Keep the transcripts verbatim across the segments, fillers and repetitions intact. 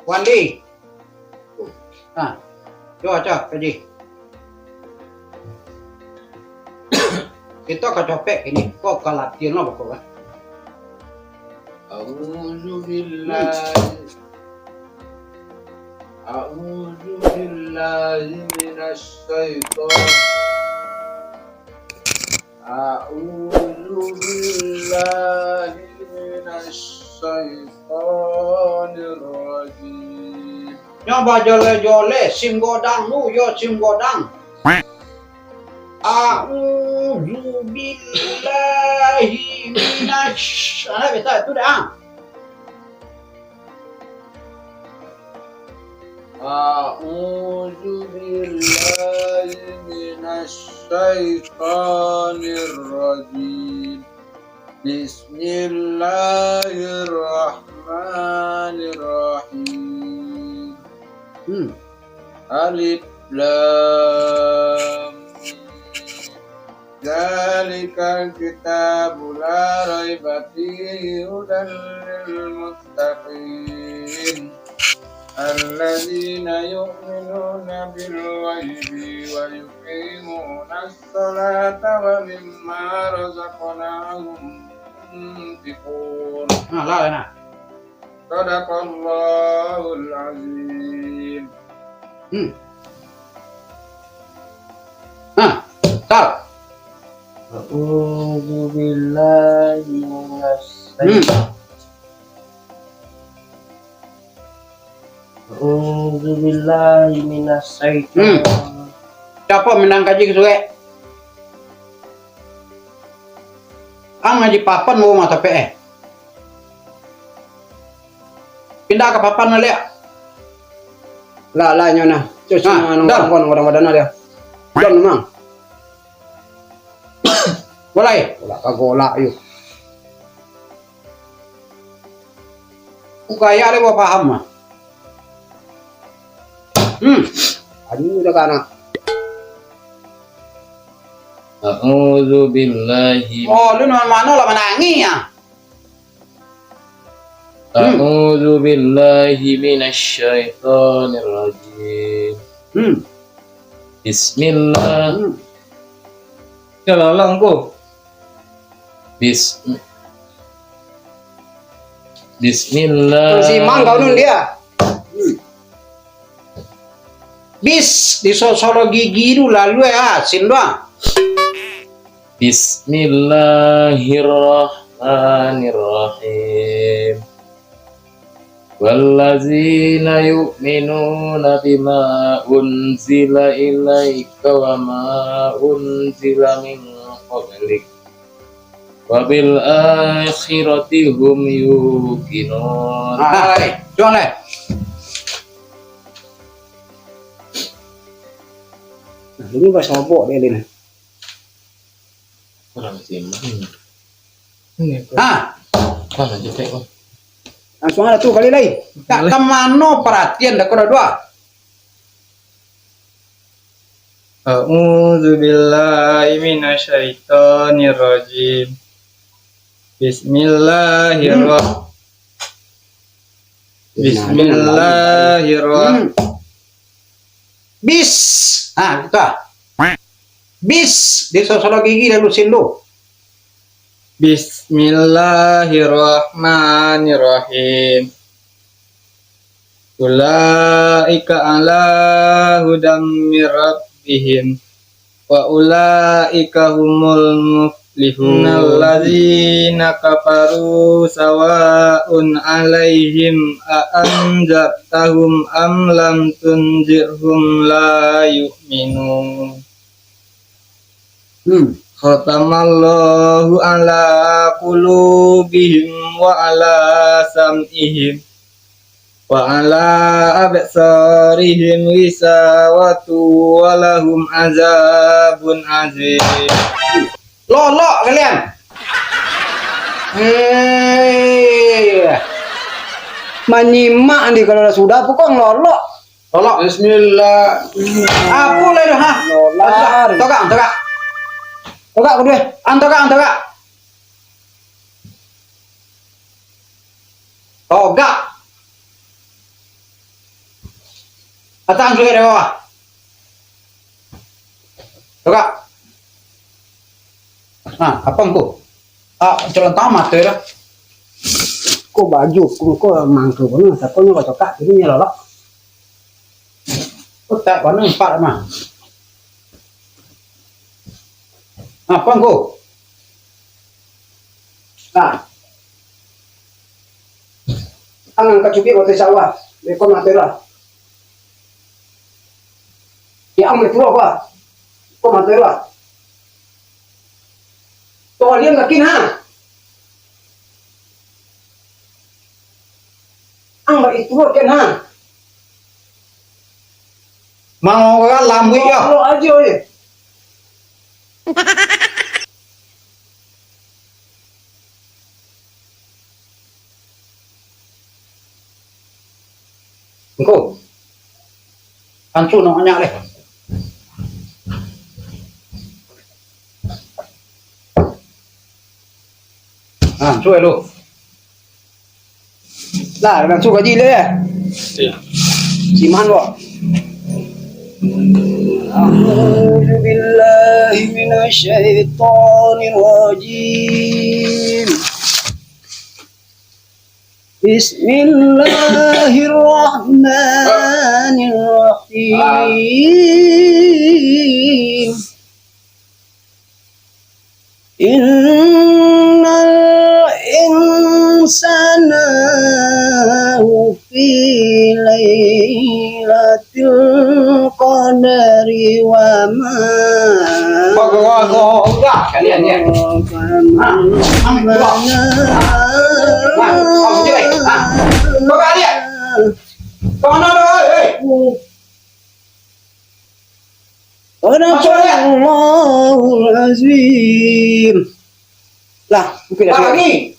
Wandi. Ha. Cubo, cubo, kaji. Kito ka copek kini. Ko ka latihan lah pokok kan. A'udzubillahi. A'udzubillahi minasyaiton. A'udzubillahi minasyaitonirrajim. Nyo bajoleh-joleh, sim godang lu, yo sim godang. A'udzubillahi minasy-, ah, biasa tu dah. A'udzubillahi minasyaitonirrajim. Bismillahirrahmanirrahim. Hmm. Alif Lam Mim. Dzalikal kitabu la raiba fihi hudan lil muttaqin. Alladzina yu'minuna bil ghaibi wa yuqimunas sholata wa mimma razaqnahum yunfiqun. Nah, lah, nah. Sadaqallahul azim. Hmm. Nah, tak. A'udzu billahi minas Hmm. A'udzu billahi minas syaitan. Hmm. Siapa minang kaji ka surek? Ang ngaji papan mau mata P E. Pindah ka papan baliak. Lah, lah, nyo nah. Cus, nah, nang dah. Kawan, kawan, kawan, dah. Dah, memang. Boleh. Golak ka golak, yuk. Ku kaya le, gua paham mah. Hmm. Aduh, dah kana. A'udzu billahi Oh, lu mano lah manangih, ah? Hmm. A'udzu billahi minasy syaithanir rajim. Hmm. Bismillah. Hmm. Kalau lah engko. Bis-, Bismillah. Simang kau nun dia. Hmm. Bis, disosolo gigi tu lalu ya, sin doang. Bismillahirrahmanirrahim. Wallazina yu'minuna bima unzila ilaika wa ma unzila min qablik. Wa bil akhirati hum yuqinun. Ah, lai, cuang lai. Nah, ini basobok dia, Lin. Kurang sih. Ini, Bro. Ah. Mana jepek, Bang? Langsung ada tu kali lai. Tak Boleh. Ka mano perhatian dah kau dua? A'udzubillahi minasyaitonirrajim. Bismillahirrah-, Hmm. Bismillahirrah-, Hmm. Bis. Ah, gitu ah. Bis, disosolo gigi lalu sin tu. Bismillahirrahmanirrahim. Ulaika ala hudam mir rabbihim, wa ulaika humul muflihun. Innalladzina kafaru sawaun alaihim a anzartahum am lam tunzirhum la yu'minun. Hmm. Khatamallahu ala qulubihim wa ala sam'ihim wa ala absarihim ghishawatu wa lahum azabun azim. Lolok kalian. Eh, manyimak ni kalau dah sudah, pokok lolok. Tolak. Bismillah. Apo lah itu, ha? Togak, togak. Togak kedua. An togak, an togak. Togak. Datang sudah dari bawah. Buka. Nah, apa engko? Ah, celentang mata dah. Ko baju, ko, ko mangko, ko ni, siapa ni kau cakap, ini ni lalak. Ko tak, warna empat mah. Apa engko? Nah. Angan ka cubiak waktu sawah. Beko mati lah. Ya, ang betul apa? Ko mati lah. Tolong yakin ha. Ang baitu kan ha. Mangorang lambuik yo. Kalau aja ye. Engko. Ancu nak banyak deh. Ha, ancu dulu. Lah, langsung kaji le ya. Iya. Siman kok. أعوذ بالله من الشيطان الرجيم. بسم الله الرحمن الرحيم. إن الإنسان في ليلة القدر وما Bawa-bawa enggak kalian ya. أدراك ما القارعة. Kau mana tu? Hei. صدق الله العظيم. Lah, mungkin dah. Lagi.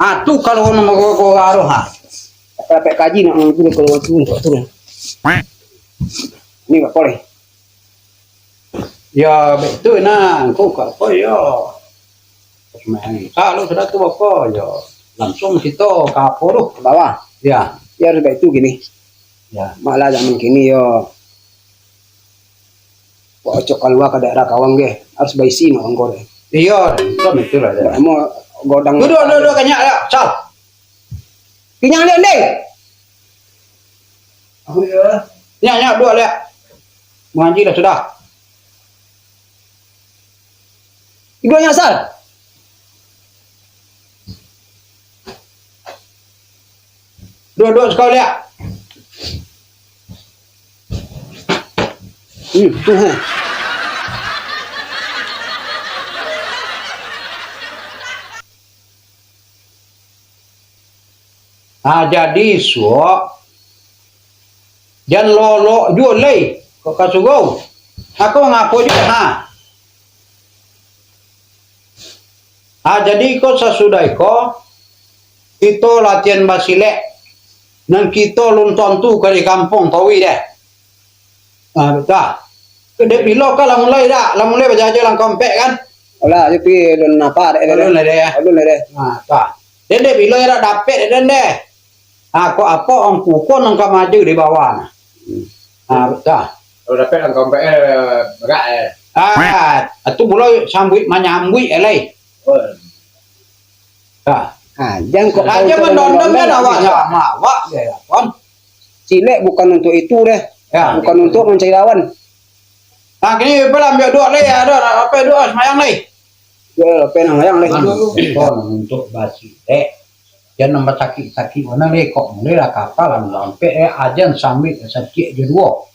Ah, tu kalau nama gua-gua roh ha. Tak dapat kaji nak mangkuri kalau tu, tu. Ni tak boleh. Ya, betul nah, engkau ka apa ya? Sumbayang Isya lo sudah tu bapa, ya. Langsung kito ka apa tu? Ka bawah. Ya. Ya, harus baik tu gini. Ya. Malah zaman kini yo. Wak ocok kalua ka daerah kawang ge, harus baisi nak angkor. Iyo, betul, betul lah. Mau godang. Duduk, duduk, duduk, kanyak lah. Sal. Kenyang liak, Ding. Aku ya. Nyak, nyak, duo liak. Mangaji lah sudah. Iduanyo asal. Duo, duo sakali liak. Hmm, tu ha. Ha, jadi isuak, jan lolok juo lai kok ka surau. Ako ngapo juo, ha. Ha, jadi iko sasudah iko, kito latihan basilek, nan kito lun tontu ka di kampuang Tawi deh. Ah, betul. Dek bilo ka lah mulai dak? Lah mulai bajaja langkah ampek kan? Alah, aja pi alun napa dek. Alun lah dek, ya? Alun lah dek. Nah, tah. Den dek bilo ya dak dapek dek den deh. Ah, kok apo ongku ko nang ka maju di bawah nah. Hmm. Ah, betul. Kalau dapek langkah ampek, eh, berat, eh. Ah, itu mulai sambuik manyambuik, eh, lai. Oh. Tah. Ah, jangan kok aja mandondom-dondom awak sama awak, ya, ya, kon. Silek bukan untuk itu deh. Ya. Bukan untuk mencari lawan. Nah, kini apalah ambil duo lai, ya, duo, apa duo semayang lai? Duo, apa nang semayang lai? Kan, untuk, untuk basilek. Jan nambah sakik-sakik mana lai, kok mulai lah kapal, lah sampai, eh, ajan sambil sakit je duo.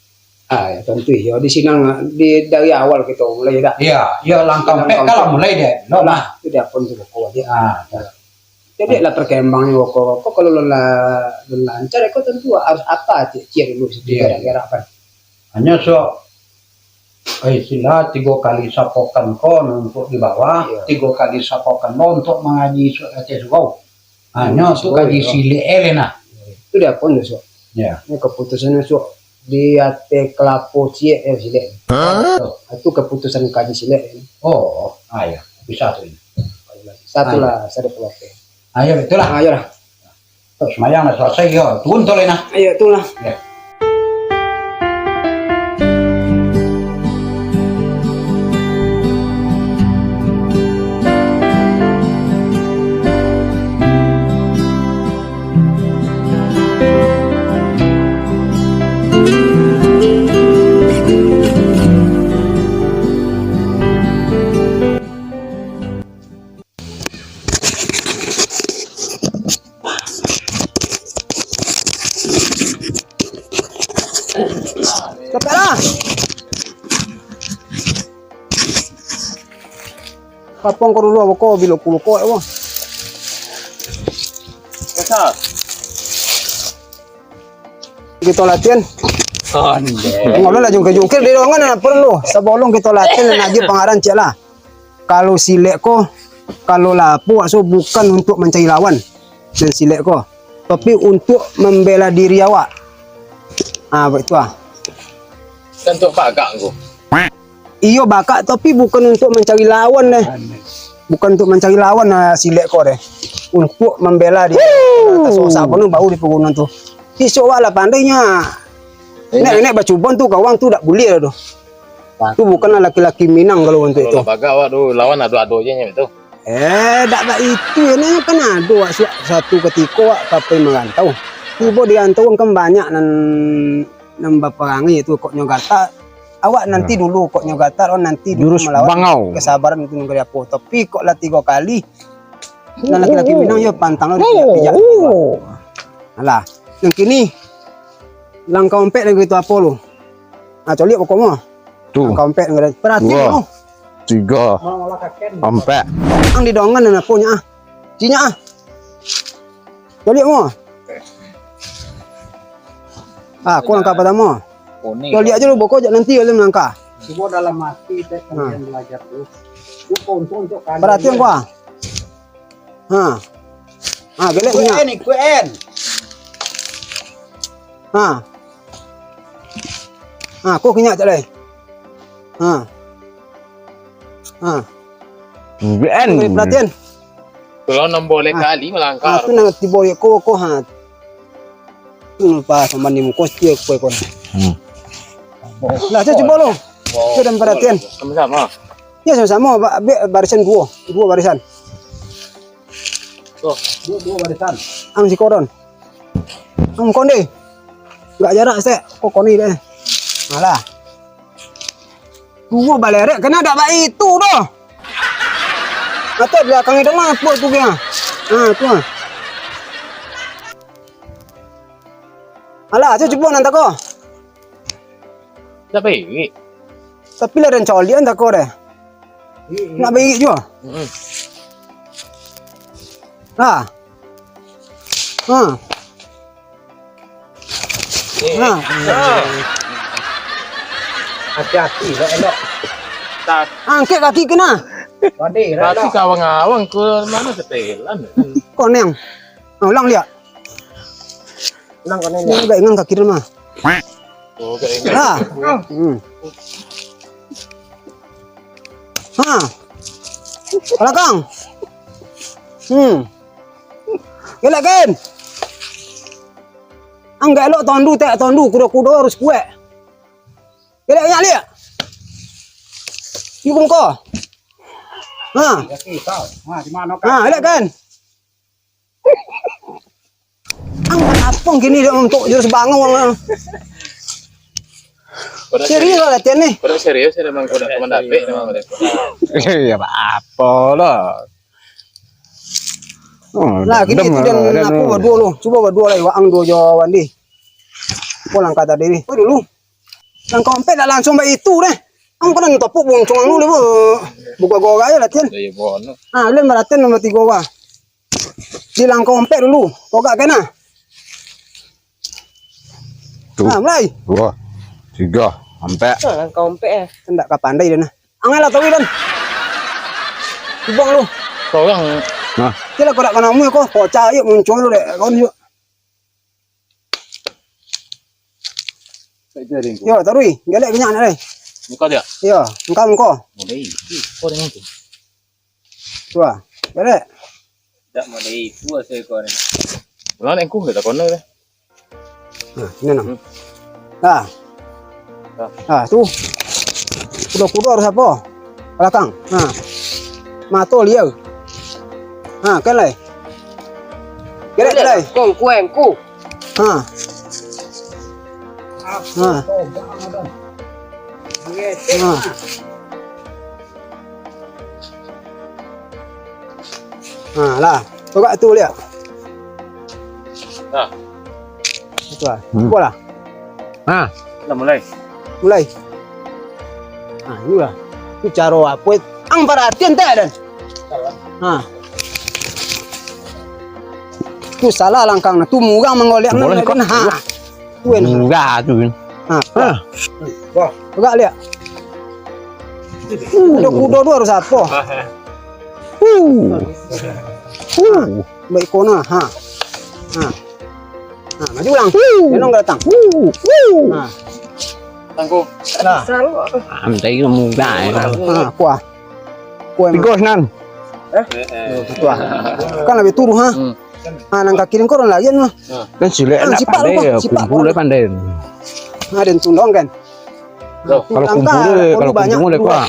Ah, ya, tentu iyo. Di sinan, di, dari awal kito mulai dah. Iya, iya, langkah ampek kan lah mulai deh. Lo lah. Itu dia pun tu kok dia. Ah, dah. Jadi lah perkembangnyo kok, kok kalau lah, lah lancar, kok tentu harus apa cek, cek dulu situ. Iya, iya. Gerak-gerak kan. Hanya so, eh, istilah tigo kali sapokan ko untuk di bawah, iya, tigo kali sapokan lo untuk mangaji su-, ateh surau. Hanya tu kaji silek eh, nah. Itu dia pun besok. Ya. Ini keputusannya besok di ateh kelapo ciek eh, silek. Hah? Itu keputusan kaji silek ini. Oh, ah, ya. Bisa tu ini. Satu lah, satu kelapo. Ah, ya, betul lah. Ah, ya lah. Sumbayang lah salasai, yo. Turun tu lah, nah. Ayo, turun lah. Ya. Capeklah. Kapang ko dulu, ko bilo kulo ko, eh, wah. Kito latihan. Ondeh. Ngoleh lah jungkir-jungkir di ruangan, nah, perlu. Sabalun kito latihan, nah, aja pangaran cek lah. Kalau silek ko, kalau lapo, so bukan untuk mancari lawan. Dan silek ko, tapi untuk membela diri awak. Ah, baitu ah. Kan untuk bagak ko. Iyo, bagak, tapi bukan untuk mancari lawan deh. Bukan untuk mancari lawan, ah, silek ko deh. Untuk membela diri. Tasok sabo tu baru di pagunoan tu. Isok awak lah pandai nyo. Nenek-nenek bacubo tu, kawan, tu dak buliah doh. Tu bukanlah laki-laki Minang kalau untuk itu. Kalau lah bagak awak tu, lawan ado-ado je nyo tu. Eh, dak baitu, ini kan ado wak su-, suatu katiko wak ka pai marantau. Tibo di rantau kan banyak nan, nan baparangai tu, kok nyo gatak. Awak nanti dulu, kok nyo gatak, awak nanti dulu malawan. Jurus bangau. Kesabaran itu nan kali apo. Tapi kok lah tigo kali, nan laki-laki Minang yo pantang lo dipijak-pijak. Alah, nan kini langkah ompek lagi tu apo lu? Ah, coliak pokok mo. Tu. Langkah ompek lagi. Perhatian mo. Tigo, ompek. Ang didongan nan apo nyo ah. Cinyo ah. Coliak mo. Ah, ko langkah partamo. Coliak aja lu, boko jak nanti alun langkah. Cubo dalam hati, Tek, kalian belajar dulu. Cubo untuk, untuk kalian. Perhatian ko ah. Ha. Ha, gelek. Ikutin, ikutin. Ha. Ha, ko kinyak cak lai. Ha. Ha. Beri perhatian. Kalau nan boleh kali malangkah. Ha, tu nan tibo ko, ko, ha. Tu nan pas mandi muko setia ko, ko. Hmm. Lah, saya cubo lo. Wow. Saya dan perhatian. Sama-sama. Ya, sama-sama. Ba-, ba-, barisan duo. Duo barisan. Tuh, duo, duo barisan. Ang si koron. Ang konde. Agak jarak sek. Ko koni deh. Alah. Duo balerek kena dak baitu doh. Atau belakang itu mah, apo tu dia? Ha, tu ah. Alah, tu cubo nan tako. Dak bairik. Tapi lah den colian tako deh. Nak bairik juo. Heeh. Lah. Ha. Eh, ha. Hati-hati, elok-elok. Angkek kaki kena. Kaki kawang-kawang ke mano setelan? Koneng. Ha, ulang liak. Ulang koneng liak. Ini agak ingang kaki tu mah. Oh, agak ingang. Ha. Hmm. Ha. Balakang. Hmm. Gelek, Ken. Ang elok tondu, tek tondu, kudo-kudo harus kuek. Gelek, inyak liak. Di bungko. Ha. Ha, di mano, Kak? Ha, gelek, Ken. Ang apo kini dek untuk jurus bangau, ang. Serius lah latihan ni. Kau serius ya, memang kau nak mandapik memang. Ya, apa lah. Oh, lah, kini tu dan apo, baduo lu. Cubo baduo lah, waang duo jo Wandi. Apo langkah tadi ni? Kau dulu. Langkah ompek dak langsung baitu deh. Ang pernah topuk buncung lu, lu. Buka gora aja latihan. Iya, iya, bono. Ah, lu latihan nomor tigo, wah. Di langkah ompek dulu. Pogak kena. Tu. Nah, mulai. Dua, tiga, ompek. Ah, langkah ompek eh. Ndak ka pandai dia nah. Angailah tahu dan. Buang lu. Sorang. Nah. Kira kau dak kena mu ko, pocah yuk muncul lu dek. Kau yuk. Yo, tarui. Galak banyak nak deh. Muka dia. Yo, muka muka. Mulai. Kau dengan tu. Tua. Galak. Dak mulai tua saya kau ni. Ulang dek Ngku, dak takona deh. Nah, ini nah. Hmm. Nah. Nah. Nah, tu. Kudo-kudo harus apo? Balakang. Nah. Mato liau. Nah, kan lai. Gelek, gelek. Kong kueng ku. Ha. Ha. Ha. Ha, lah. Togak tu liak. Nah. Itu lah. Hmm. Cukup lah. Ha. Lah mulai. Mulai. Ha, inilah. Tu caro apo? Ang paratian tak, Dan? Ha. Tu salah langkang nah. Tu murang manggolek. Boleh, nah, kok. Ha. Tu enak. Murah tu. Ha. Ha. Wah. Togak liak. Kudo-kudo tu harus apo? Uh. Uh. Baik kona. Ha. Ha. Ha, maju ulang. Uh. Jangan datang. Uh. Uh. Ha. Tangguh. Lah. Antai mudah ya. Ha, kuah. Kuah. Tigo nan. Eh? Kuah. Kan lebih turun ha. Hmm. Ha, nang kaki nang korang lagi anu. Kan silek ah, nak cipak pandai lu, ya, cipak kumpul lu. Pandai. Ha, dan tundong kan. Kalau kumpul, kalau banyak kumpul deh, kuah.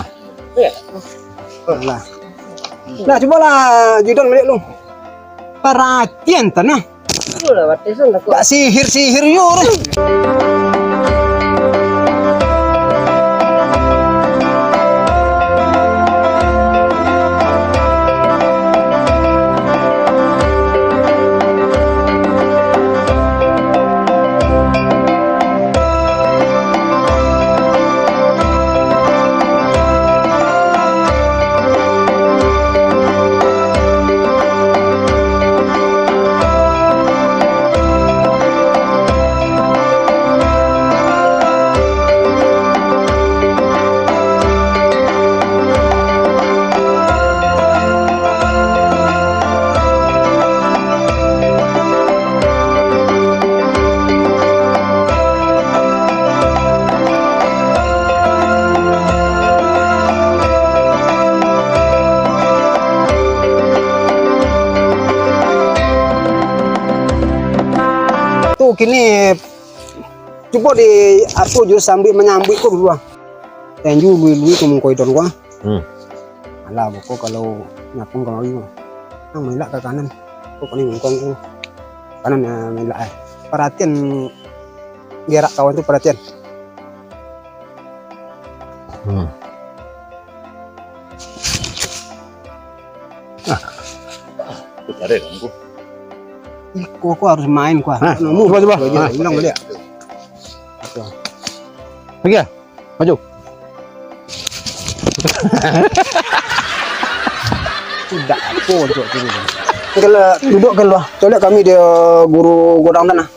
Alah. Nah, cubalah Judon balik lu. Paratian tanah. Itulah, batesan tak kuat. Dak sihir-sihir yo. Tu kini cubo di apo jurus sambuik manyambuik ko dulu ah. Tenju lui-lui ko muko idon ko ah. Hmm. Alah, boko kalau nyapung kamari mah. Nang mailak ka kanan. Kok koni mungkong tu. Kanan, ah, mailak, eh. Paratian gerak kawan tu, paratian. Hmm. Ah. Tu cari kan tu. Iko ko harus main ko. Hah? Nomor. Cuba, cuba. Ulang balik. Oke. Maju. Tidak apo cok tu. Kalau duduk keluar, colek kami dia guru godang tanah.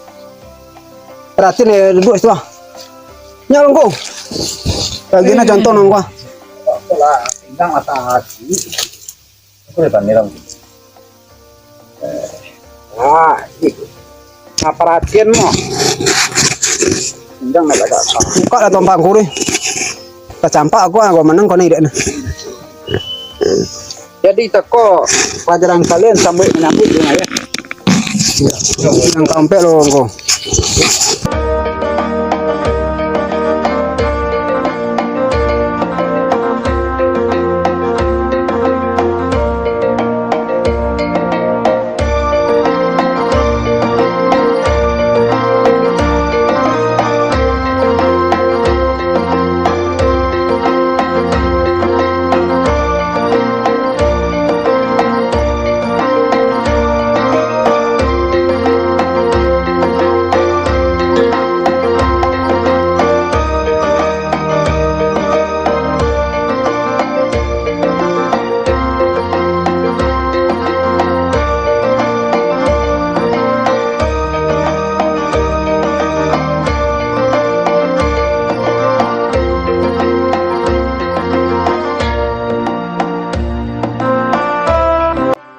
Perhatian dia duduk situ ah. Nyak longko. Bagian contoh nongko. Apalah, pinggang mata hati. Aku dah pandai dong. Eh, ah, ih. Nah, paratian mo. Injang nak agak. Buka lah tompang kuri. Tacampak aku ah, gua menang kau ni dek ni. Jadi tako pelajaran kalian sambuik manyambuik dengan ya. Yang kampek lo kau.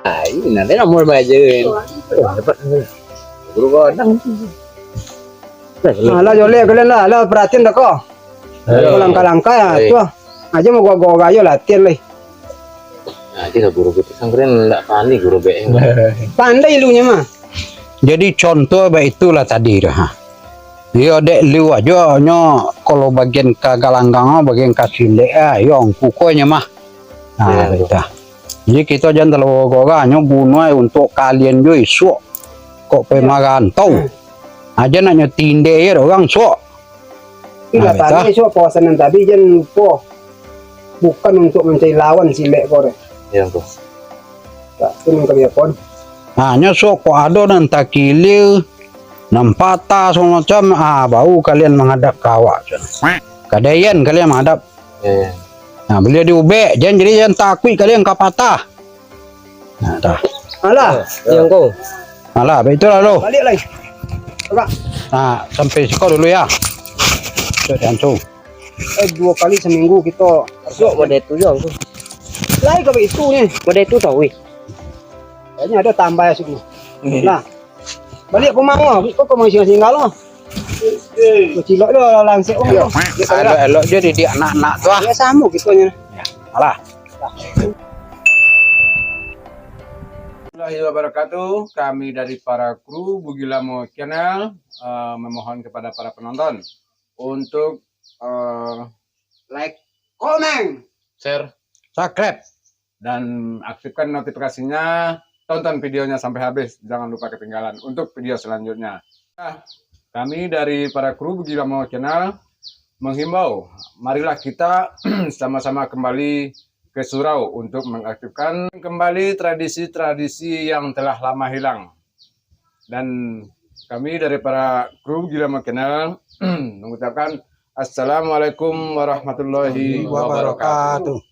Ai, nah, dia nomor baja kan. Oh, dapat guru godang. Alah, jolek kalian lah. Alah, perhatian dah kau. Ayo. Langkah-langkah ya, tuh. Aja mau gua-gua gayo latihan leh. Nah, dia guru gitu. Sangkren ndak pandai guru B M. Pandai lu nya mah. Jadi contoh baitulah tadi tu, ha. Iyo dek liu ajo nyo, kalau bagian ka galanggang, bagian ka silek, ah, iyo angku ko nyo mah. Nah, Iyo. Itu. Jadi kito jan talalu gagah, nyo guno untuak kalian jo isuak. Kok pai marantau. Aja nak nyo tindek je urang suak. Tapi Nah, lah tadi beta. Suak kawasan nan tadi jan lupo. Bukan untuak mancari lawan silek ko deh. Iyo, Angku. Tak, tu nan kami akon. Nah, nyo suak kok ado nan takilia, nan patah, segala macam, ah, baru kalian mangadap ka awak, cun. Kadaian kalian mangadap. Iyo, iyo. Nah, baliau diubek, jan jadi jan takuik kalian ka patah. Nah, dah. Alah. Iyo, Angku. Alah, baik itulah lo. Baliak lai. Agak. Nah, sampai siko dulu ya. Cok diansung. Eh, duo kali saminggu kito. Suak model tu jo, Angku. Lai ka baitu ni. Model tu tau, weh. Kayaknya ada tambah ya, Sukma. Iya. Nah. Baliak pun mangah, kok kau masih tinggal lah. Kecilok lo langsek. Iya. Elok-elok je didik anak-anak tu ah. Ya sama gitu nya. Ya, alah. Warahmatullahi wabarakatuh. Kami dari para kru Bugilamo Channel, eh, memohon kepada para penonton untuk, eh, like, komen, share, subscribe, dan aktifkan notifikasinya. Tonton videonya sampai habis, jangan lupa ketinggalan untuk video selanjutnya. Ah, kami dari para kru Bugilamo Channel menghimbau, marilah kita sama-sama kembali ke surau untuk mengaktifkan kembali tradisi-tradisi yang telah lama hilang. Dan kami dari para kru Bugilamo Channel mengucapkan Assalamualaikum warahmatullahi wabarakatuh.